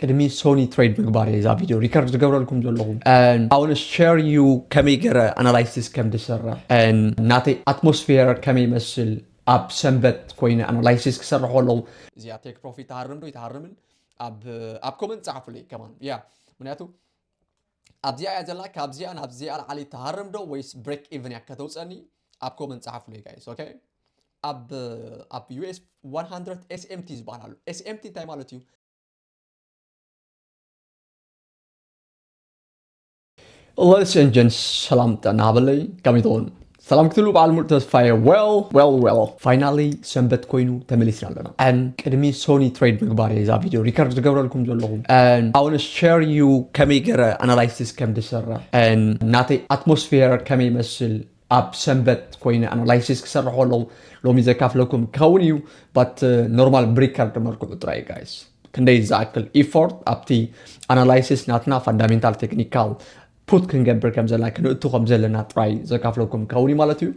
ቅድሚ ሶኒ ትሬድ ምግባር እየ እዛ ቪድዮ ሪከርድ ዝገብረልኩም ዘለኹ። I want to share you ከመይ ገረ ኣናላይሲስ ከም ዝሰርሕ፣ ናተይ ኣትሞስፌር ከመይ ይመስል፣ ኣብ ሰንበት ኮይነ ኣናላይሲስ ክሰርሕ ከለኹ። እዚኣ ቴክ ፕሮፊት ትሃርም ዶ ይትሃርምን ኣብ ኣብ ኮመንት ጻሕፉለይ ከማን። ያ ምክንያቱ ኣብዚኣ እያ ዘላ። ካብዚኣ ናብዚኣ ላዓሊ ትሃርም ዶ ወይስ ብሬክ ኢቨን እያ ከተውፀኒ? ኣብ ኮመንት ጻሕፉለይ ጋይስ። ኦኬ፣ ኣብ ኣብ ዩ ኤስ one hundred S M T ዝበሃል ኣሎ። S M T እንታይ ማለት እዩ? Ladies and gents, ሰላም ጥዕና ሃበለይ። ከመይ ትኾኑ? ሰላም ክትብሉ በዓል ሙሉእ ተስፋ እየ። Well, well, well, finally ሰንበት ኮይኑ ተመሊስና ኣለና። And ቅድሚ ሶኒ ትሬድ ምግባር እየ እዛ ቪድዮ ሪከርድ ዝገብረልኩም ዘለኹ። And I want to share you ከመይ ገረ ኣናላይሲስ ከም ዝሰርሕ፣ and ናተይ ኣትሞስፌር ከመይ ይመስል፣ ኣብ ሰንበት ኮይነ ኣናላይሲስ ክሰርሕ ከለኹ ሎሚ ዘካፍለኩም ክኸውን እዩ። But ኖርማል ብሪከርድ መልክዑ ጥራይ ጋይስ። ክንደይ ዝኣክል ኢፎርት ኣብቲ ኣናላይሲስ ናትና ፋንዳሜንታል ቴክኒካል ፑት ክንገብር ከም ዘለና፣ ክንእቱ ከም ዘለና ጥራይ ዘካፍለኩም ክኸውን እዩ ማለት እዩ።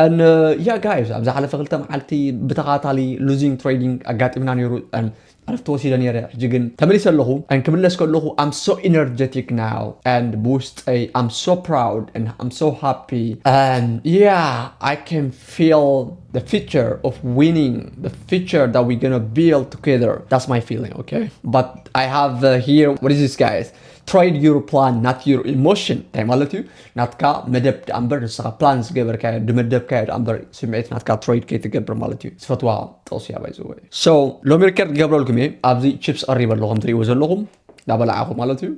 And ያ ጋይስ፣ ኣብ ዝሓለፈ ክልተ መዓልቲ ብተኸታታሊ ሉዚንግ ትሬዲንግ ኣጋጢምና ነይሩ። And ዕረፍቲ ወሲደ ነይረ። ሕጂ ግን ተመሊሰ ኣለኹ። And ክምለስ ከለኹ I'm so energetic now, and ብውሽጠይ I'm so proud and I'm so happy. And yeah, I can feel the future of winning, the future that we're gonna build together. That's my feeling, okay? But I have uh, here, what is this, guys? Trade your plan, not your emotion. እንታይ ማለት እዩ? ናትካ መደብ ደኣ እምበር ንስኻ ፕላን ዝገበርካዮ፣ ድመደብካዮ ደኣ እምበር ስምዒት ናትካ ትሬድ ከይትገብር ማለት እዩ። ዝፈትዋ ጥቕሲ እያ ባይ ዘ ወይ። So ሎሚ ሪከርድ ገብረልኩም እየ። ኣብዚ ቺፕስ ቀሪበ ኣሎ ከም ትሪእዎ ዘለኹም፣ እናበላዕኹ ማለት እዩ።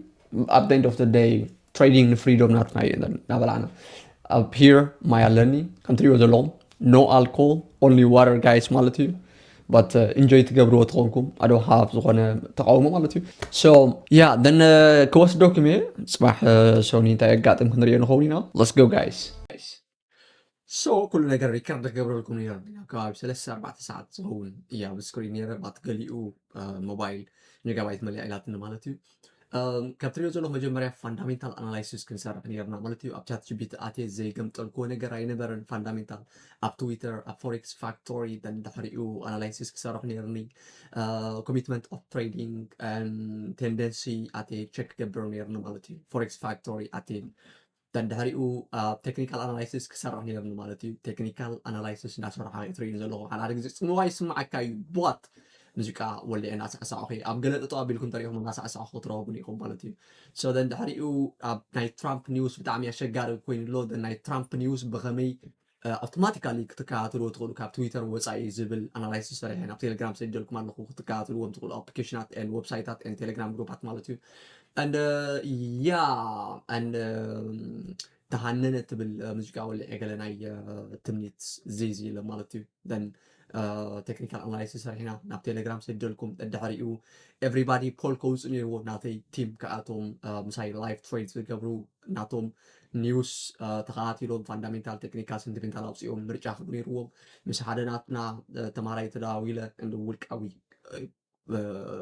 At the end of the day ትሬዲንግ ንፍሪዶም ናትና እዩ። እናበላዕና ኣብ ሂር ማይ ኣለኒ ከም ትሪእዎ ዘለኹም። No alcohol, only water guys ማለት እዩ። But ኢንጆይ ትገብርዎ ተኾንኩም ኣዶ ሃብ ዝኾነ ተቃውሞ ማለት እዩ። So yeah, then ክወስደኩም እየ። ፅባሕ ሶኒ እንታይ የጋጥም ክንሪኦ ንኸውን ኢና። Let's go guys. So ኩሉ ነገር ሪከርድ ክገብረልኩም ነይረ። ኣብ ከባቢ ሰለስተ ኣርባዕተ ሰዓት ዝኸውን እያ ኣብ ስክሪን ነይረ። ባት ገሊኡ ሞባይል ሜጋባይት መሊኣ ኢላትኒ ማለት እዩ። ከም ትሪኦ ዘለኹ መጀመርያ ፋንዳሜንታል ኣናላይሲስ ክንሰርሕ ነይርና ማለት እዩ። ኣብ ቻት ጂ ፒ ቲ ኣትየ ዘይገምጠልክዎ ነገር ኣይነበረን። ፋንዳሜንታል ኣብ ትዊተር፣ ኣብ ፎሬክስ ፋክቶሪ፣ then ድሕሪኡ ኣናላይሲስ ክሰርሕ ነይርኒ። ኮሚትመንት ኦፍ ትሬዲንግ፣ ቴንደንሲ ኣትየ ቸክ ክገብር ነይርኒ ማለት እዩ። ፎሬክስ ፋክቶሪ ኣትየ፣ then ድሕሪኡ ኣብ ቴክኒካል ኣናላይሲስ ክሰርሕ ነይርኒ ማለት እዩ። ቴክኒካል ኣናላይሲስ እናሰርሓ እየ ትርእዩ ዘለኹ። ሓደ ሓደ ግዜ ጽምዋ ይስምዓካ እዩ። ቧት ሙዚቃ ወሊዐ እናሳዕሳዕኹ እየ። ኣብ ገለ ጠጠው ኣቢልኩም ተሪእኹም እናሳዕሳዕኹ ክትረኽቡኒ ኢኹም ማለት እዩ። So then ድሕሪኡ ኣብ ናይ ትራምፕ ኒውስ ብጣዕሚ ኣሸጋሪ ኮይኑ ኣሎ። Then ናይ ትራምፕ ኒውስ ብኸመይ ኣውቶማቲካሊ ክትከታተልዎ ትኽእሉ ካብ ትዊተር ወፃኢ ዝብል ኣናላይሲስ ሰሪሐ ናብ ቴሌግራም ሰዲደልኩም ኣለኹ። ክትከታተልዎም ትኽእሉ ኣፕሊኬሽናት ን ዌብሳይታት ን ቴሌግራም ግሩፓት ማለት እዩ። And yeah, and ተሃነነ ትብል ሙዚቃ ወሊዐ ገለ ናይ ትምኒት ዜዚ ኢለ ማለት እዩ። Then ቴክኒካል ኣናላይሲስ ሰሪሕና ናብ ቴሌግራም ሰዲደልኩም። ድሕሪኡ ኤቭሪባዲ ፖል ከውፅእ ነይርዎ። ናተይ ቲም ከኣቶም ምሳይ ላይቭ ትሬድ ዝገብሩ ናቶም ኒውስ ተኸታቲሎም ፋንዳሜንታል ቴክኒካል ሰንቲሜንታል ኣውፅኦም ምርጫ ክህቡ ነይርዎም። ምስ ሓደ ናትና ተማሃራይ ተደዋዊለ እንደ ውልቃዊ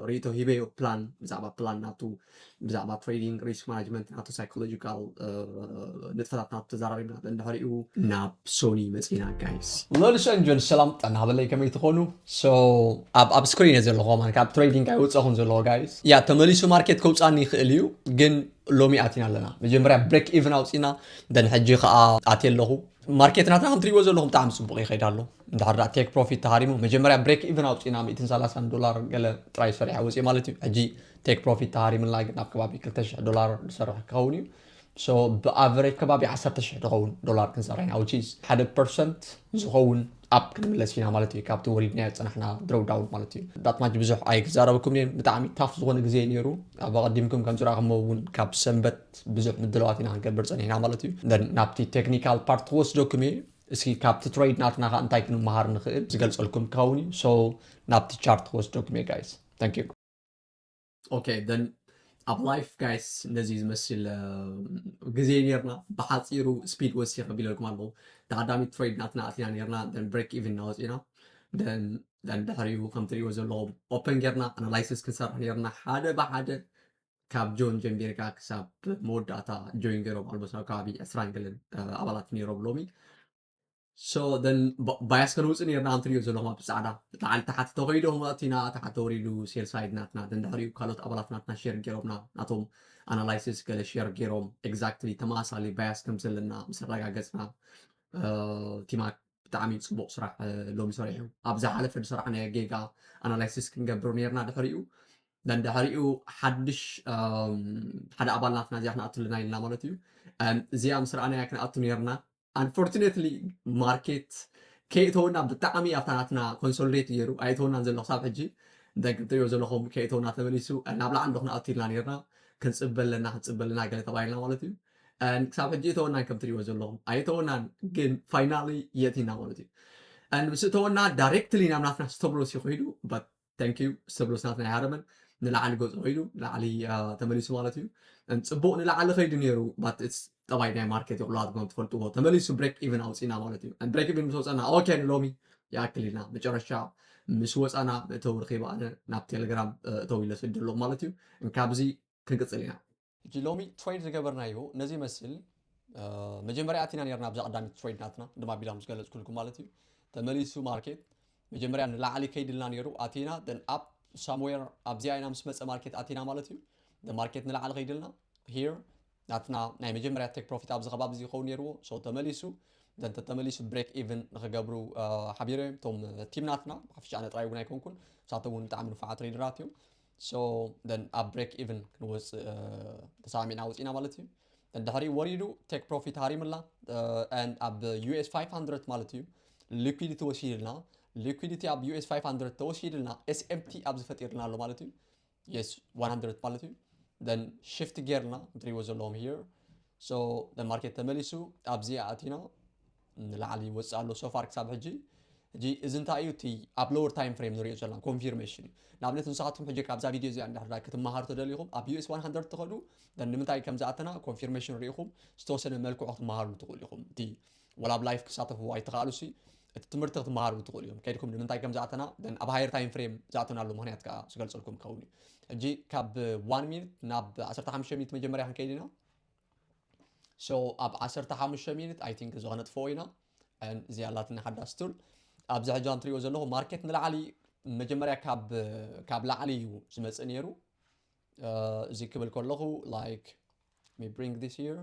ርእይቶ ሂበዮ ፕላን ብዛዕባ ፕላን ናቱ ብዛዕባ ትሬዲንግ ሪስክ ማናጅመንት ናቱ ሳይኮሎጂካል ንጥፈታት ናቱ ተዛራሪብና። እንድሕሪኡ ናብ ሶኒ መፂና ጋይስ። ሎዲስ ን ጆን ሰላም ጥዕና ሃበለይ ከመይ ትኾኑ? So ኣብ ኣብ ስክሪን እየ ዘለኹ ማለት ካብ ትሬዲንግ ኣይወፀኹን ዘለኹ ጋይስ። ያ ተመሊሱ ማርኬት ከውፃኒ ይኽእል እዩ ግን ሎሚ ኣቲና ኣለና። መጀመርያ ብሬክ ኢቨን ኣውፂና then ሕጂ ከዓ ኣትየ ኣለኹ። ማርኬት ናትና ከም ትሪእዎ ዘለኹም ብጣዕሚ ፅቡቕ ይኸይድ ኣሎ። እንድሕር ደኣ ቴክ ፕሮፊት ተሃሪሙ መጀመርያ ብሬክ ኢቨን ኣውፂና ሚእትን ሰላሳን ዶላር ገለ ጥራይ ሰሪሐ ወፂእ ማለት እዩ። ሕጂ ቴክ ፕሮፊት ተሃሪምላ ግን ኣብ ከባቢ ክልተ ሽሕ ዶላር ዝሰርሕ ክኸውን እዩ። So ብኣቨሬጅ ከባቢ ዓሰርተ ሽሕ ዝኸውን ዶላር ክንሰርሕ ኢና which is ሓደ ፐርሰንት ዝኸውን ኣፕ ክንምለስ ኢና ማለት እዩ። ካብቲ ወሪድናዮ ዝፀናሕና ድሮው ዳውን ማለት እዩ። ዳትማጅ ብዙሕ ኣይክዛረበኩም እየ። ብጣዕሚ ታፍ ዝኾነ ግዜ እዩ ነይሩ። ኣብ ኣቐዲምኩም ከም ዝረኣኹሞ እውን ካብ ሰንበት ብዙሕ ምድላዋት ኢና ክንገብር ፀኒሕና ማለት እዩ። Then ናብቲ ቴክኒካል ፓርት ክወስደኩም እየ። እስኪ ካብቲ ትሬድ ናትና ከዓ እንታይ ክንመሃር ንኽእል ዝገልፀልኩም ክኸውን እዩ። So ናብቲ ቻርት ክወስደኩም እየ ጋይስ። Thank you። ኦኬ then ኣብ ላይፍ ጋይስ ነዚ ዝመስል ግዜ ነርና። ብሓፂሩ ስፒድ ወሲኸ ቢለልኩም ኣለኹ። ተቐዳሚ ትሬድ ናትና ኣቲና ነርና then ብሬክ ኢቭን እናወፂና then ድሕሪኡ ከም ትሪእዎ ዘለኹም ኦፐን ጌርና ኣናላይሲስ ክንሰርሕ ነርና ሓደ ብሓደ ካብ ጆን ጀሚርካ ክሳብ መወዳእታ ጆይን ገይሮም ኣልሞስት ኣብ ከባቢ ዕስራን ገለን ኣባላት ነይሮም ሎሚ። So then bias ከነውፅእ ነርና። ከም ትሪኦ ዘለኹም ኣብ ፃዕዳ ላዕሊ ታሓቲ ተኸይዱ፣ ኣቲና ታሓቲ ተወሪዱ፣ sell side ናትና። Then ድሕሪኡ ካልኦት ኣባላት ናትና share ገይሮምና፣ ናቶም analysis ገለ share ገይሮም፣ exactly ተመሳሳሊ bias ከም ዘለና ምስ ኣረጋገፅና፣ ቲማክ ብጣዕሚ ፅቡቕ ስራሕ ሎሚ ሰሪሑ። ኣብ ዝሓለፈ ዝሰራሕናዮ ጌጋ analysis ክንገብር ነርና። ድሕሪኡ then ድሕሪኡ ሓድሽ ሓደ ኣባል ናትና እዚኣ ክንኣትልና ኢልና ማለት እዩ። እዚኣ ምስ ረኣናያ ክንኣቱ ነርና። Unfortunately market ከይእተወና ብጣዕሚ ኣብታ ናትና consolidate ገይሩ ኣይእተወናን ዘሎ ክሳብ ሕጂ። Then ከም ትሪኦ ዘለኹም ከይእተወና ተመሊሱ ናብ ላዕሊ ዶ ክንኣቱ ኢልና ነርና። ክንፅበ ኣለና፣ ክንፅበ ኣለና ገለ ተባሂልና ማለት እዩ። ክሳብ ሕጂ እተወናን ከም ትሪእዎ ዘለኹም ኣይእተወናን፣ ግን finally የእቲና ማለት እዩ። ምስ እተወና directly ናብ ናትና stop loss እዩ ከይዱ። But thank you፣ stop loss ናትና ኣይሃረመን፣ ንላዕሊ ገፁ ከይዱ ንላዕሊ ተመሊሱ ማለት እዩ። ፅቡቕ ንላዕሊ ከይዱ ነይሩ። But it's ጠባይ ናይ market እዩ፣ ኩላትኩም ትፈልጥዎ። ተመሊሱ break even ኣውፂና ማለት እዩ። Break even ምስ ወፀና okay ንሎሚ ይኣክል ኢልና መጨረሻ ምስ ወፃና እተው ርኺበ ኣነ ናብ ቴሌግራም እተው ኢለ ስደሎም ማለት እዩ። ካብዚ ክንቅፅል ኢና። ሕጂ ሎሚ trade ዝገበርናዮ ነዚ ይመስል። መጀመርያ ኣቲና ነርና ኣብዛ ቀዳሚት trade ናትና ድማ ቢላ ምስ ገለፅኩልኩም ማለት እዩ። ተመሊሱ market መጀመርያ ንላዕሊ ከይድልና ነይሩ፣ ኣቲና then up somewhere ኣብዚኣ ኢና ምስ መፀ market ኣቲና ማለት እዩ። Market ንላዕሊ ከይድልና here ናትና ናይ መጀመርያ take profit ኣብዚ ከባቢ እዚ ይኸውን ነይርዎ። So ተመሊሱ then ተመሊሱ break even ንክገብሩ ሓቢረ እቶም ቲም ናትና። ብሓፈሻ ኣነ ጥራይ እውን ኣይኮንኩን፣ ንሳቶም እውን ብጣዕሚ ንፉዓት ትሬደራት እዮም። So then ኣብ break even ክንወፅእ ተሰማሚዕና ወፂና ማለት እዩ። Then ድሕሪ ወሪዱ take profit ሃሪምላ and ኣብ US five hundred ማለት እዩ liquidity ወሲድልና። Liquidity ኣብ US five hundred ተወሲድልና SMT ኣብዚ ፈጢርልና ኣሎ ማለት እዩ። Yes one hundred ማለት እዩ። Then shift ጌርና ትሪእዎ ዘለኹም here። So then market ተመሊሱ ኣብዚኣ ኣቲና ንላዕሊ ይወፅእ ኣሎ so far ክሳብ ሕጂ። ሕጂ እዚ እንታይ እዩ? እቲ ኣብ lower time frame ንሪኦ ዘለና confirmation እዩ። ንኣብነት ንስኻትኩም ሕጂ ካብዛ ቪድዮ እዚኣ እንድሕር ክትመሃሩ ተደሊኹም ኣብ US one hundred ትኸዱ then ንምንታይ ከም ዝኣተና confirmation ሪኢኹም ዝተወሰነ መልክዑ ክትመሃሩ ትኽእሉ ኢኹም። እቲ ወላ ኣብ live ክሳተፉ ኣይተኻእሉ ሲ እቲ ትምህርቲ ክትመሃሩ ትኽእሉ እዮም። ከይድኩም ንምንታይ ከም ዝኣተና then ኣብ higher time frame ዝኣተናሉ ምክንያት ከዓ ዝገልፀልኩም ክኸውን እዩ። ሕጂ ካብ one minute ናብ ዓሰርተ ሓሙሽተ ሚኒት መጀመርያ ክንከይድ ኢና። So ኣብ ዓሰርተ ሓሙሽተ ሚኒት I think እዚ ከነጥፍኦ ኢና። እዚ ኣላትና ሓዳስ tool ኣብዚ ሕጂ ትሪእዎ ዘለኹ market ንላዕሊ መጀመርያ ካብ ላዕሊ እዩ ዝመፅእ ነይሩ። እዚ ክብል ከለኹ like me bring this here።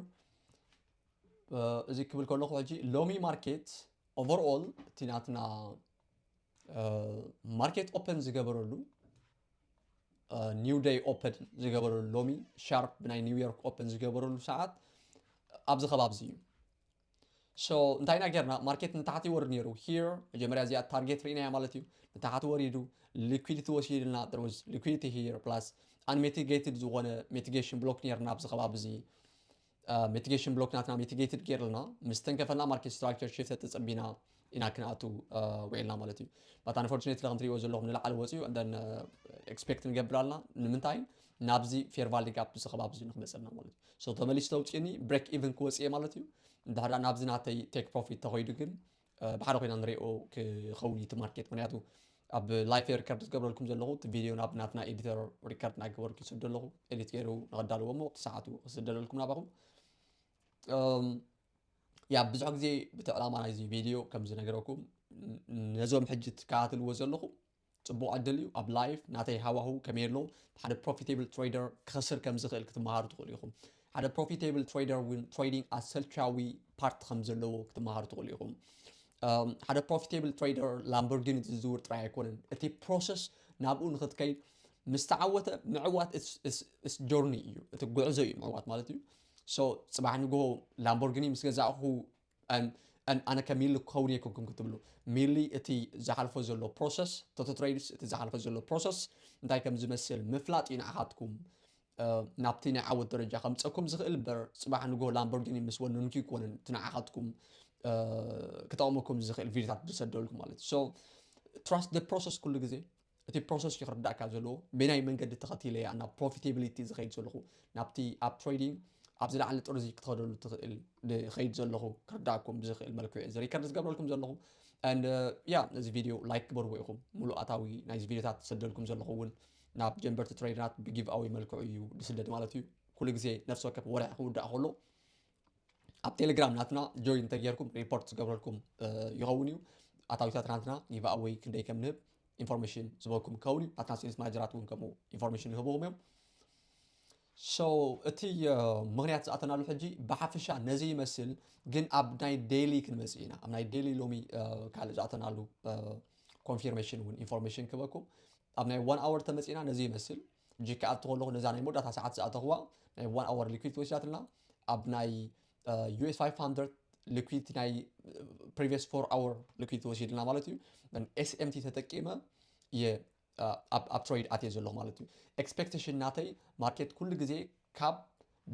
እዚ ክብል ከለኹ ሕጂ ሎሚ market overall እቲ ናትና market open ዝገበረሉ new day open ዝገበረሉ ሎሚ sharp ብናይ New York open ዝገበረሉ ሰዓት ኣብዚ ከባቢ እዩ። So እንታይ ኢና ጌርና? Market ንታሕቲ ይወርድ ነይሩ here መጀመርያ እዚኣ target ርኢናያ ማለት እዩ። ንታሕቲ ወሪዱ liquidity ወሲድልና there was liquidity here plus unmitigated ዝኾነ mitigation block ነይርና ኣብዚ ከባቢ እዚ። Mitigation block ናትና mitigated ገይርልና ምስ ተንከፈና market structure shift ተፀቢና ኢና ክንኣቱ ውዒልና ማለት እዩ። But unfortunately ከም ትሪእዎ ዘለኹም ንላዕሊ ወፂኡ then expect ንገብር ኣለና። ንምንታይ? ናብዚ fair value gap እዚ ከባቢ እዚ ንክመፀና ማለት እዩ። So ተመሊሱ ተውፅእኒ break even ክወፅእ ማለት እዩ። እንድሕር ናብዚ ናተይ take profit ተኸይዱ ግን ብሓደ ኮይና ንሪኦ ክኸውን እዩ እቲ market። ምክንያቱ ኣብ live record ዝገብረልኩም ዘለኹ እቲ ቪድዮ ናብ ናትና editor record እናገበርኩ ይሰዶ ኣለኹ። Edit ገይሩ ንኸዳልዎ እሞ እቲ ሰዓቱ ክስደደልኩም ናባኹም። ያ ብዙሕ ግዜ ብቲ ዕላማ ናይዚ ቪድዮ ከም ዝነገረኩም ነዞም ሕጂ ትከታተልዎ ዘለኹም ፅቡቕ ዕድል እዩ። ኣብ live ናተይ ሃዋሁ ከመይ ኣሎ ሓደ profitable trader ክኸስር ከም ዝኽእል ክትመሃሩ ትኽእሉ ኢኹም። ሓደ profitable trader እውን trading ኣሰልቻዊ part ከም ዘለዎ ክትመሃሩ ትኽእሉ ኢኹም። ሓደ profitable trader Lamborghini ዝዝውር ጥራይ ኣይኮነን። እቲ process ናብኡ ንክትከይድ ምስ ተዓወተ ምዕዋት journey እዩ፣ እቲ ጉዕዞ እዩ ምዕዋት ማለት እዩ። So ፅባሕ ንግሆ Lamborghini ምስ ገዛእኹ ኣነ ከም ሚሊ ክኸውን ኣይኮንኩም ክትብሉ፣ ሚሊ እቲ ዝሓልፎ ዘሎ process፣ ቶቶ ትሬድስ እቲ ዝሓልፎ ዘሎ process እንታይ ከም ዝመስል ምፍላጥ እዩ ንዓኻትኩም ናብቲ ናይ ዓወት ደረጃ ከምፀኩም ዝኽእል እምበር ፅባሕ ንግሆ Lamborghini ምስ ወነንኩ ይኮነን እቲ ንዓኻትኩም ክጠቕመኩም ዝኽእል ቪድዮታት ዝሰደልኩም ማለት እዩ። So trust the process ኩሉ ግዜ እቲ process እዩ ክርዳእካ ዘለዎ። በናይ መንገዲ ተኸቲለ እያ ናብ profitability ዝኸይድ ዘለኹ፣ ናብቲ ኣብ trading ኣብ ዝለዓለ ጥርዚ ክትኸደሉ ትኽእል ዝኸይድ ዘለኹ ክርዳእኩም ብዝኽእል መልክዑ እዚ record ዝገብረልኩም ዘለኹ። And ያ ነዚ ቪድዮ like ግበርዎ ኢኹም፣ ሙሉእ ኣታዊ ናይዚ ቪድዮታት ዝሰደልኩም ዘለኹ እውን ናብ ጀንበርቲ ትሬደራት ብ give away መልክዑ እዩ ዝስደድ ማለት እዩ። ኩሉ ግዜ ነፍሲ ወከፍ ወርሒ ክውዳእ ከሎ ኣብ ቴሌግራም ናትና ጆይን እንተጌርኩም ሪፖርት ዝገብረልኩም ይኸውን እዩ። ኣታዊታት ናትና ጊቫወይ ክንደይ ከም ንህብ ኢንፎርሜሽን ዝበኩም ይኸውን እዩ። ናትና ሴልስ ማናጀራት እውን ከምኡ ኢንፎርሜሽን ይህብዎም እዮም። So እቲ ምክንያት ዝኣተናሉ ሕጂ ብሓፈሻ ነዚ ይመስል። ግን ኣብ ናይ ዴይሊ ክንመፅእ ኢና። ኣብ ናይ ዴይሊ ሎሚ ካልእ ዝኣተናሉ ኮንፊርሜሽን እውን ኢንፎርሜሽን ክበኩም። ኣብ ናይ ዋን ኣወር ተመፂና ነዚ ይመስል። ሕጂ ክኣቱ ከለኹ ነዛ ናይ መወዳእታ ሰዓት ዝኣተኽዋ ናይ ዋን ኣወር ሊኩዊድ ወሲዳትና። ኣብ ናይ ዩኤስ ፋይቭ ሃንድረድ ሊኩዊድ ናይ ፕሪቪየስ ፎር ኣወር ሊኩዊድ ወሲድልና ማለት እዩ። ኤስኤምቲ ተጠቂመ እየ ኣብ ትሬድ ኣትየ ዘለኹ ማለት እዩ። ኤክስፔክቴሽን ናተይ ማርኬት ኩሉ ግዜ ካብ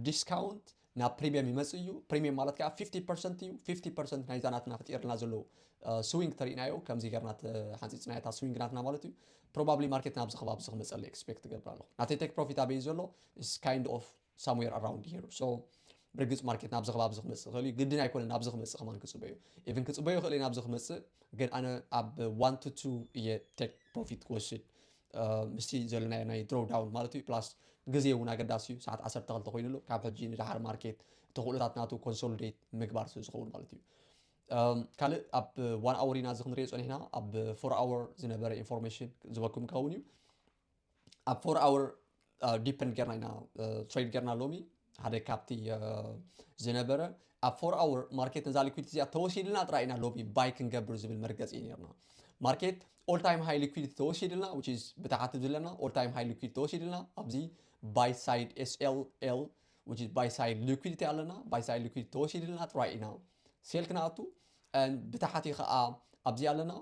ዲስካውንት ናብ ፕሪሚየም ይመፅእ እዩ። ፕሪሚየም ማለት ከዓ ፊፍቲ ፐርሰንት እዩ። ፊፍቲ ፐርሰንት ናይዛ ናትና ፈጢርልና ዘሎ ስዊንግ ተሪእናዮ ከምዚ ገርና ሓንፂፅናዮ እታ ስዊንግ ናትና ማለት እዩ። ፕሮባብሊ ማርኬት ናብዚ ከባቢ እዚ ክመፀለ ኤክስፔክት ትገብር ኣለኹ። ናተይ ቴክ ፕሮፊት ኣበይ ዘሎ is kind of somewhere around here። So ብርግፅ ማርኬት ናብዚ ከባቢ እዚ ክመፅእ ይኽእል እዩ። ግድን ኣይኮነን ናብዚ ክመፅእ ከማን ክፅበዮ ኢቨን ክፅበዮ ይኽእል ናብዚ ክመፅእ። ግን ኣነ ኣብ ዋን ቱ ቱ እየ ቴክ ፕሮፊት ክወስድ ምስቲ ዘለና ናይ ድሮ ዳውን ማለት እዩ። ፕላስ ግዜ እውን ኣገዳሲ እዩ። ሰዓት ዓሰርተ ክልተ ኮይኑ ኣሎ። ካብ ሕጂ ንድሓር ማርኬት ተኽእሎታት ናቱ ኮንሶሊዴት ምግባር ስለ ዝኸውን ማለት እዩ። ካልእ ኣብ ዋን ኣወር ኢና እዚ ክንሪኦ ፀኒሕና። ኣብ ፎር ኣወር ዝነበረ ኢንፎርሜሽን ዝበኩም ክኸውን እዩ። ኣብ ፎር ኣወር ዲፐንድ ጌርና ኢና ትሬድ ጌርና ሎሚ ሓደ ካብቲ ዝነበረ ኣብ ፎር ኣወር ማርኬት ነዛ ሊኩዊዲቲ እዚኣ ተወሲድልና ጥራይ ኢና ሎሚ ባይ ክንገብር ዝብል መርገፂ እዩ ነርና። ማርኬት ኦል ታይም ሃይ ሊኩዊዲቲ ተወሲድልና ብታሓቲ ዘለና ኦል ታይም ሃይ ሊኩዊዲቲ ተወሲድልና ኣብዚ ባይ ሳይድ ኤስኤልኤል ባይ ሳይድ ሊኩዊዲቲ ኣለና። ባይ ሳይድ ሊኩዊዲቲ ተወሲድልና ጥራይ ኢና ሴል ክነኣቱ። ብታሓቲ ከዓ ኣብዚ ኣለና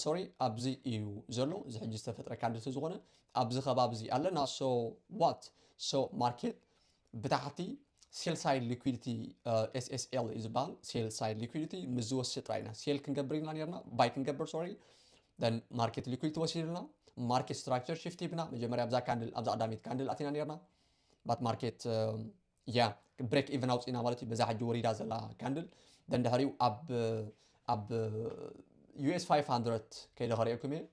ሶሪ ኣብዚ እዩ ዘሎ። እዚ ሕጂ ዝተፈጥረ ካንድል ስለዝኾነ ኣብዚ ከባቢ እዚ ኣለና። So what? So ማርኬት ብታሕቲ ሴል ሳይድ ሊኩዊዲቲ ኤስኤስኤል እዩ ዝበሃል። ሴል ሳይድ ሊኩዊዲቲ ምስ ዝወስድ ጥራይ ኢና ሴል ክንገብር ኢና ነርና ባይ ክንገብር ሶሪ። ማርኬት ሊኩዊዲቲ ወሲድልና ማርኬት ስትራክቸር ሽፍት ሂብና መጀመርያ ኣብዛ ካንድል ኣብዛ ቀዳሚት ካንድል ኣቲና ነርና። ባት ማርኬት ያ ብሬክ ኢቨን ኣውፅእና ማለት እዩ። በዛ ሕጂ ወሪዳ ዘላ ካንድል ደን ድሕሪኡ ኣብ ኣብ ዩኤስ ፋይቭ ሃንድረድ ከይደ ከሪኦኩም እየ።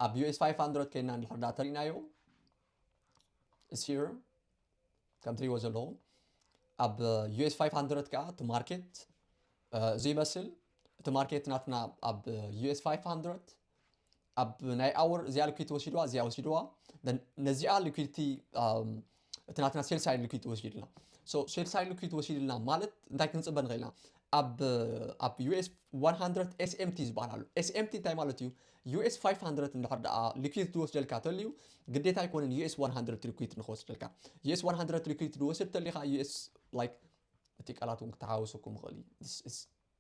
ኣብ ዩኤስ ፋይቭ ሃንድረድ ከይና እንድሕር ዳ ተሪእናዮ ሲር ከም ትሪእዎ ዘለኹም ኣብ ዩኤስ ፋይቭ ሃንድረድ ከዓ እቲ ማርኬት እዚ ይመስል። እቲ ማርኬት ናትና ኣብ ዩኤስ ፋይቭ ሃንድረድ ኣብ ናይ ኣወር እዚኣ ልኩዊት ወሲድዋ እዚኣ ወሲድዋ ነዚኣ ልኩዊቲ እቲ ናትና ሴል ሳይድ ልኩዊቲ ወሲድልና። ሴል ሳይድ ልኩዊቲ ወሲድልና ማለት እንታይ ክንፅበ ንኽእልና? ኣብ ዩኤስ ዋን ሃንድረድ ኤስኤምቲ ዝበሃል ኣሎ። ኤስኤምቲ እንታይ ማለት እዩ? ዩኤስ ፋይቭ ሃንድረድ እንድሕር ደኣ ልኩዊቲ ዝወስደልካ ተልዩ ግዴታ ኣይኮነን ዩኤስ ዋን ሃንድረድ ልኩዊቲ ንክወስደልካ። ዩኤስ ዋን ሃንድረድ ልኩዊቲ ዝወስድ ተልዩ ከዓ ዩኤስ ላይክ እቲ ቃላት እውን ክተሓወሰኩም ይኽእል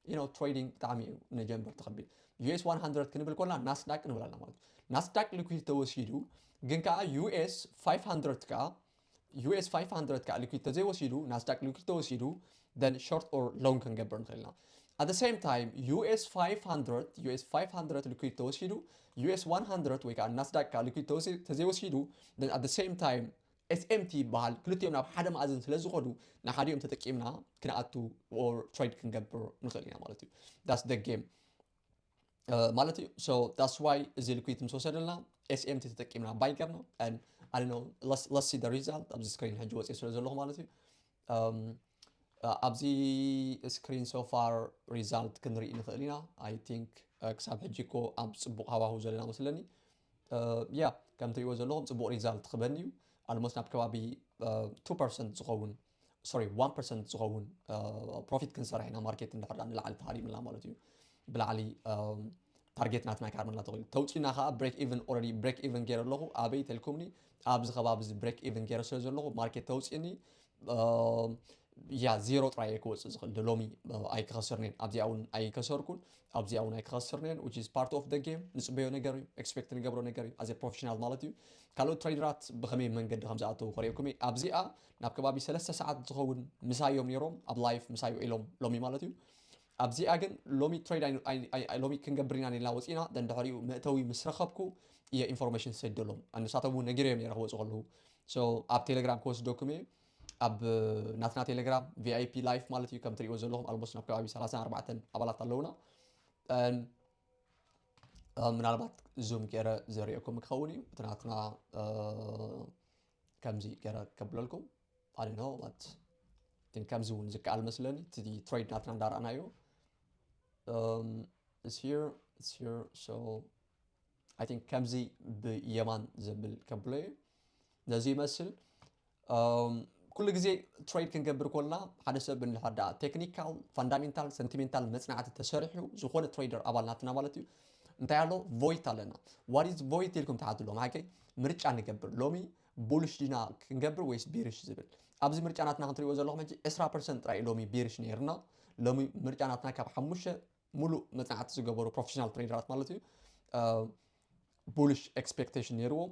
እዩ። ትሬዲንግ ብጣዕሚ እዩ ንጀንበር ተኸቢድ። ዩኤስ ዋን ሃንድረድ ክንብል ኮና ናስዳቅ ንብል ኣለና ማለት እዩ። ናስዳቅ ሊኩዊድ ተወሲዱ ግን ከዓ ዩኤስ ፋይቭ ሃንድረድ ከዓ ዩኤስ ፋይቭ ሃንድረድ ከዓ ሊኩዊድ ተዘይወሲዱ ናስዳቅ ሊኩዊድ ተወሲዱ then short or long ክንገብር ንኽእል ኢና። At the same time ዩኤስ ፋይቭ ሃንድረድ ዩኤስ ፋይቭ ሃንድረድ ሊኩዊድ ተወሲዱ ዩኤስ ዋን ሃንድረድ ወይ ከዓ ናስዳቅ ከዓ ሊኩዊድ ተዘይወሲዱ then at the same time ኤስኤምቲ ይበሃል። ክልቲኦም ናብ ሓደ መኣዝን ስለ ዝኾዱ ንሓዲኦም ተጠቂምና ክንኣቱ or ትሬድ ክንገብር ንኽእል ኢና ማለት እዩ። That's the game ማለት እዩ። So that's why እዚ ልኩዊት ምስ ወሰደልና ኤስኤምቲ ተጠቂምና ባይ ገርና። I don't know, let's see the result ኣብዚ ስክሪን ሕጂ ወፅእ ስለ ዘለኹ ማለት እዩ። ኣብዚ ስክሪን so far ሪዛልት ክንርኢ ንኽእል ኢና። I think ክሳብ ሕጂ እኮ ኣብ ፅቡቕ ሃዋሁ ዘለና መስለኒ። ያ ከም ትሪእዎ ዘለኹም ፅቡቕ ሪዛልት ክበኒ እዩ። ኣልሞስት ናብ ከባቢ ቱ ፐርሰንት ዝኸውን ሶሪ ዋን ፐርሰንት ዝኸውን ፕሮፊት ክንሰርሕ ኢና። ማርኬት እንድሕር ንላዕሊ ተሃሪምና ማለት እዩ። ብላዕሊ ታርጌት ናትና ካርመና ተኽእል ተውፂና ከዓ ብሬክ ኢቨን ኦልሬዲ ብሬክ ኢቨን ገይረ ኣለኹ። ኣበይ ተልኩምኒ ኣብዚ ከባቢ እዚ ብሬክ ኢቨን ገይረ ስለ ዘለኹ ማርኬት ተውፅኒ ያ ዜሮ ጥራይ ክወፅእ ዝኽእል ሎሚ ኣይክኸስርኔን። ኣብዚኣ እውን ኣይከሰርኩን ኣብዚኣ እውን ኣይክኸስርኔን። Which is part of the game። ንፅበዮ ነገር እዩ። ኤክስፔክት ንገብሮ ነገር እዩ ኣዘ ፕሮፌሽናል ማለት እዩ። ካልኦት ትሬደራት ብኸመይ መንገዲ ከም ዝኣተዉ ከርእየኩም እየ። ኣብዚኣ ናብ ከባቢ ሰለስተ ሰዓት ዝኸውን ምሳዮም ነይሮም ኣብ ላይፍ ምሳዩ ኢሎም ሎሚ ማለት እዩ። ኣብዚኣ ግን ሎሚ ትሬድ ሎሚ ክንገብር ኢና ኢልና ወፂና ደን ድሕሪኡ መእተዊ ምስ ረኸብኩ እየ ኢንፎርሜሽን ዝሰደሎም። ንሳቶም እውን ነጊረዮም ነይረ ክወፁ ከለዉ። ኣብ ቴሌግራም ክወስደኩም እየ። ኣብ ናትና ቴሌግራም ቪኣይፒ ላይፍ ማለት እዩ። ከም ትሪእዎ ዘለኹም ኣልሞስት ናብ ከባቢ ሰላሳን ኣርባዕተን ኣባላት ኣለውና። ምናልባት ዙም ገይረ ዘርእየኩም ክኸውን እዩ። እቲ ናትና ከምዚ ገይረ ከብለልኩም ኣነ ነው ባት ግን ከምዚ እውን ዝከኣል መስለኒ። እቲ trade ናትና እንዳረኣናዮ፣ um, it's here, it's here. So I think ከምዚ ብየማን ዘብል ከብሎ እዩ። ነዚ ይመስል። Um, ኩሉ ግዜ trade ክንገብር ኮልና ሓደ ሰብ እንድሕር ደኣ technical, fundamental, sentimental መጽናዕቲ ተሰሪሑ ዝኾነ trader ኣባል ናትና ማለት እዩ። እንታይ ኣሎ? Void ኣለና። What is void ኢልኩም ትሓትሎም። ሓቀይ ምርጫ ንገብር። ሎሚ bullish ዲና ክንገብር ወይስ bearish ዝብል? ኣብዚ ምርጫ ናትና ክንትሪእዎ ዘለኹም ሕጂ ዕስራ percent ጥራይ ሎሚ bearish ነይርና። ሎሚ ምርጫ ናትና ካብ ሓሙሽተ ሙሉእ መጽናዕቲ ዝገበሩ professional traderኣት ማለት እዩ፣ bullish expectation ነይርዎም።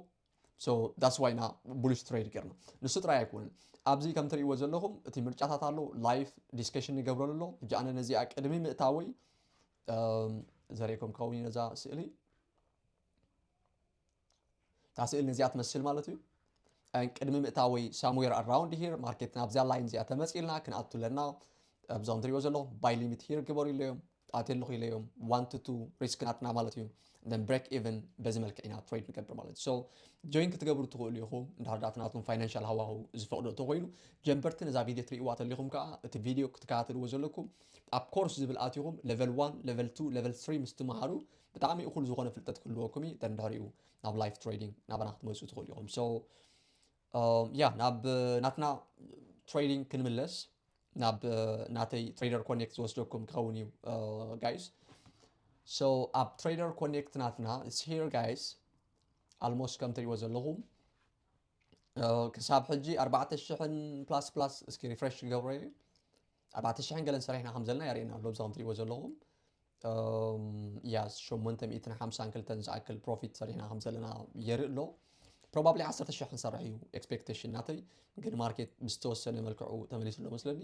So that's why ኢና bullish trade ጌርና። ንሱ ጥራይ ኣይኮነን። ኣብዚ ከም ትርእይዎ ዘለኹም እቲ ምርጫታት ኣሎ፣ live discussion ንገብረሉ ኣሎ። ሕጂ ኣነ ነዚኣ ቅድሚ ምእታወይ፣ um፣ ዘርእየኩም ክኸውን እዩ ነዛ ስእሊ። እታ ስእሊ ነዚኣ ትመስል ማለት እዩ። And ቅድሚ ምእታወይ somewhere around here market ናብዚኣ line እዚኣ ተመጺልና ክንኣቱ ኣለና። ኣብዞም ትሪእዎ ዘለኹም buy limit here ግበሩ ኢለዮም፣ ኣትየ ኣለኹ ኢለዮም። One to two risk ናትና ማለት እዩ። Then break even በዚ መልክዕ ኢና trade ንገብር ማለት እዩ። So join ክትገብሩ ትኽእሉ ኢኹም፣ እንድሕር ደኣ እቲ ናትኩም financial ሃዋህው ዝፈቕዶ እንተኾይኑ። ጀንበርቲ ነዛ ቪድዮ ትርእይዋ ተሊኹም ከዓ እቲ ቪድዮ ክትከታተልዎ ዘለኩም ኣብ course ዝብል ኣቲኹም level one, level two, level three ምስ ትመሃሩ ብጣዕሚ እኹል ዝኾነ ፍልጠት ክህልወኩም እዩ። Then ድሕሪኡ ናብ live trading ናባና ክትመፁ ትኽእሉ ኢኹም። So yeah፣ ናብ ናትና trading ክንምለስ፣ ናብ ናተይ Trader Connect ዝወስደኩም ክኸውን እዩ guys። So ኣብ Trader Connect ናትና it's here guys። Almost ከም ትሪእዎ ዘለኹም ክሳብ ሕጂ ኣርባዕተ ሽሕን plus plus፣ እስኪ refresh ክገብሮ እዩ። ኣርባዕተ ሽሕን ገለን ሰሪሕና ከም ዘለና የርእየና ኣሎ። ብዛ ከም ትሪእዎ ዘለኹም ያ ሸሞንተ ሚእትን ሓምሳን ክልተን ዝኣክል profit ሰሪሕና ከም ዘለና የርኢ ኣሎ። Probably ዓሰርተ ሽሕ ክንሰርሕ እዩ expectation ናተይ፣ ግን market ብዝተወሰነ መልክዑ ተመሊሱ ኣሎ መስለኒ።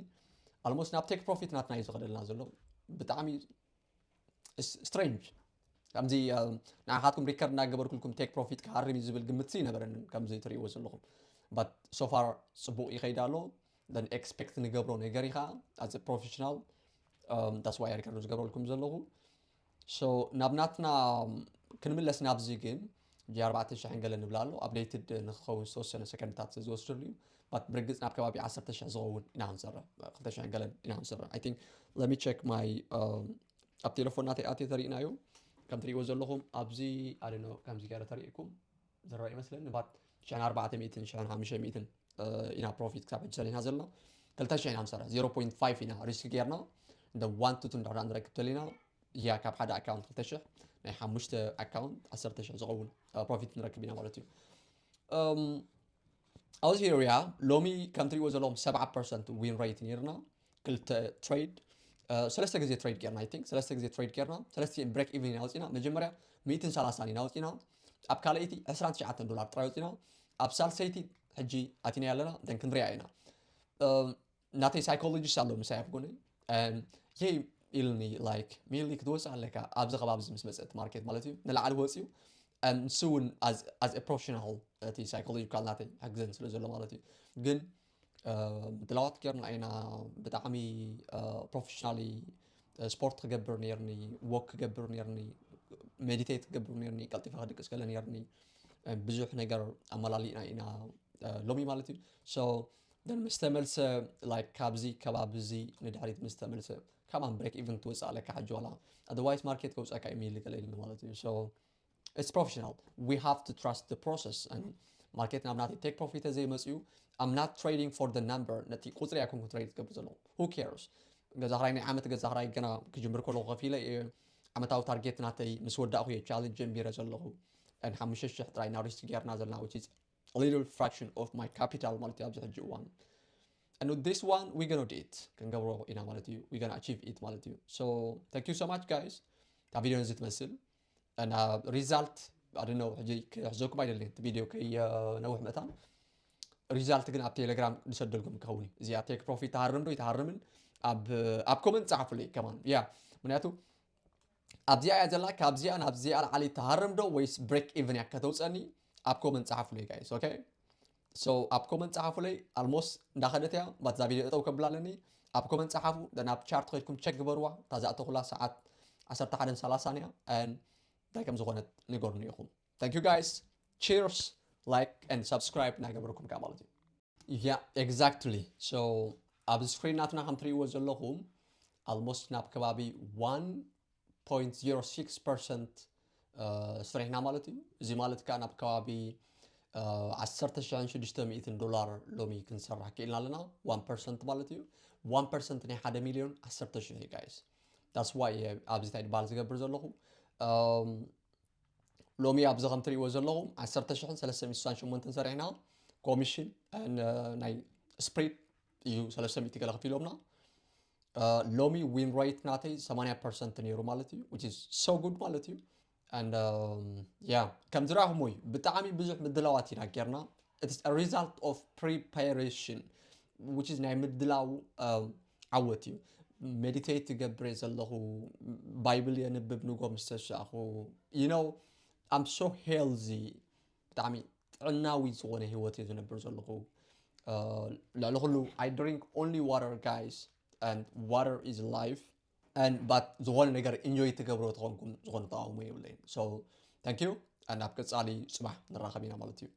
Almost ናብ take profit ናትና እዩ ዝኸደልና ዘሎ። ብጣዕሚ strange። ከምዚ ንዓኻትኩም record እናገበርኩልኩም take profit ክሃርም እዩ ዝብል ግምት ይነበረንን ከምዚ ትርእይዎ ዘለኹም። But so far ጽቡቕ ይኸይድ ኣሎ። Then expect ንገብሮ ነገር እዩ ከዓ as a professional። That's why record ዝገብረልኩም ዘለኹ። So ናብ ናትና ክንምለስ ናብዚ ግን ጂ ኣርባዕተ ሽሕን ገለ ንብላ ኣሎ። Updated ንክኸውን ዝተወሰነ ሰከንድታት ዝወስደሉ እዩ። But ብርግጽ ናብ ከባቢ ዓሰርተ ሽሕ ዝኸውን ኢና ክንሰርሕ፣ ክልተ ሽሕን ገለን ኢና ክንሰርሕ። I think let me check my ኣብ ቴሌፎን ናተይ ኣትየ ተሪእናዮ። ከም ትሪእዎ ዘለኹም ኣብዚ ኣደኖ ከምዚ ገይረ ተሪእኩም ዝረአ ይመስለኒ። ባት ሽሕን ኣርባዕተ ሚእትን ሽሕን ሓሙሽተ ሚእትን ኢና profit ክሳብ ሕጂ ሰሪሕና ዘለና። ክልተ ሽሕ ኢና ንሰርሕ፣ zero point five ኢና risk ጌርና። እንደ one to two እንድሕር ንረክብ ተሊና እያ ካብ ሓደ account ክልተ ሽሕ ናይ ሓሙሽተ account ዓሰርተ ሽሕ ዝኸውን profit ንረክብ ኢና ማለት እዩ። ኣብዚ area ሎሚ ከም ትሪእዎ ዘለኹም ሰብዓ percent win rate ነይርና። ክልተ trade፣ ሰለስተ ግዜ trade ጌርና። I think ሰለስተ ግዜ trade ጌርና። ሰለስተ break even ኢና ወፂና። መጀመርያ ሚእትን ሰላሳን ኢና ወፂና። ኣብ ካልኣይቲ ዕስራን ትሽዓተን ዶላር ጥራይ ወፂና። ኣብ ሳልሰይቲ ሕጂ ኣቲና ኣለና። Then ክንሪኣ ኢና። ናተይ psychologist ኣሎ ምሳይ ኣብ ጎነይ። ይሄ ኢልኒ፣ like ሚሊ ክትወፅእ ኣለካ ኣብዚ ከባቢ እዚ ምስ መፀ እቲ market ማለት እዩ። ንላዕሊ ወፂኡ ንሱ እውን as a professional እቲ psychological ናተይ ሕግዘን ስለ ዘሎ ማለት እዩ። ግን ምድላዋት ጌርና ኢና። ብጣዕሚ professionally ስፖርት ክገብር ነርኒ፣ walk ክገብር ነርኒ፣ meditate ክገብር ነርኒ፣ ቀልጢፈ ክድቅስ ከለ ነርኒ። ብዙሕ ነገር ኣመላሊእና ኢና ሎሚ ማለት እዩ። So then ምስ ተመልሰ፣ like ካብዚ ከባቢ እዚ ንድሕሪት ምስ ተመልሰ ከማን break even ትወፅእ ኣለካ ሕጂ ዋላ። Otherwise market ከውፀካ እዩ ሚሊ ገለ ኢልኒ ማለት እዩ። So it's professional. We have to trust the process. And market ናብ ናተይ take profit ዘይመፅኡ፣ I'm not trading for the number። ነቲ ቁፅሪ ኣይኮንኩ trade ዝገብር ዘለኹ። Who cares? ገዛ ክራይ ናይ ዓመት ገዛ ክራይ ገና ክጅምር ከለኹ ከፊለ እየ። ዓመታዊ target ናተይ ምስ ወዳእኹ እየ challenge ጀሚረ ዘለኹ። And ሓሙሽተ ሽሕ ጥራይ ናብ risk ጌርና ዘለና፣ which is a little fraction of my capital ማለት እዩ ኣብዚ ሕጂ እዋን። And with this one we gonna do it፣ ክንገብሮ ኢና ማለት እዩ። We gonna achieve it ማለት እዩ። So thank you so much guys። እታ ቪድዮ ነዚ ትመስል። እና result ኣደነው ሕጂ ክሕዘኩም ኣይደልን፣ እቲ ቪድዮ ከይነውሕ መታን። Result ግን ኣብ ቴሌግራም ዝሰደልኩም ክኸውን እዩ። እዚኣ take profit ትሃርም ዶ ይትሃርምን ኣብ ኣብ comment ጸሓፉለይ ከማን። ያ ምክንያቱ ኣብዚኣ እያ ዘላ። ካብዚኣ ናብዚኣ ላዕሊ ትሃርም ዶ ወይስ break even እያ ከተውፀኒ? ኣብ comment ጸሓፉለይ guys። Okay? So ኣብ comment ጸሓፉለይ። Almost እንዳኸደት እያ። ባት እዛ ቪድዮ እጠው ከብላ ኣለኒ። ኣብ comment ጸሓፉ። ናብ chart ከድኩም check ግበርዋ። እታ ዝኣተኹላ ሰዓት ዓሰርተ ሓደን ሰላሳን እያ። And እንታይ ከም ዝኾነት ንገሩኒ ኢኹም። Thank you guys። Cheers። Like and subscribe እናገበርኩም ከዓ ማለት እዩ። Yeah, exactly። So ኣብ screen ናትና ከም ትርእይዎ ዘለኹም almost ናብ ከባቢ one point zero six percent ስሪሕና ማለት እዩ። እዚ ማለት ከዓ ናብ ከባቢ ዓሰርተ ሽሕን ሽዱሽተ ሚእትን ዶላር ሎሚ ክንሰርሕ ክኢልና ኣለና። One percent ማለት እዩ። One percent ናይ ሓደ ሚልዮን ዓሰርተ ሽሕ እዩ guys። That's why ኣብዚ እንታይ ድባል ዝገብር ዘለኹ ሎሚ ኣብዚ ከም ትርእይዎ ዘለኹም ዓሰርተ ሽሕን ሰለስተ ሚእትን ስሳን ሸሞንተን ሰሪሕና ኮሚሽን ናይ ስፕሪድ እዩ ሰለስተ ሚእቲ ገለ ከፊሎምና። ሎሚ win rate ናተይ ሰማንያ ፐርሰንት ነይሩ ማለት እዩ። Which is so good ማለት እዩ። And yeah፣ ከም ዝረኣኹሞ እዩ። ብጣዕሚ ብዙሕ ምድላዋት ኢና ጌርና። It's a result of preparation, which is ናይ ምድላው ዓወት እዩ። ሜዲቴት ይገብር እየ ዘለኹ፣ ባይብል የንብብ ንጎ ምስ ተሻእኹ። You know, I'm so healthy፣ ብጣዕሚ ጥዕናዊ ዝኾነ ህይወት እየ ዝነብር ዘለኹ። ልዕሊ ኩሉ I drink only water, guys, and water is life. And but ዝኾነ ነገር ኢንጆይ ትገብሮ ተኾንኩም ዝኾነ ተቃውሞ የብለይን። So thank you, and ኣብ ቀጻሊ ጽባሕ ንራኸብ ኢና ማለት እዩ።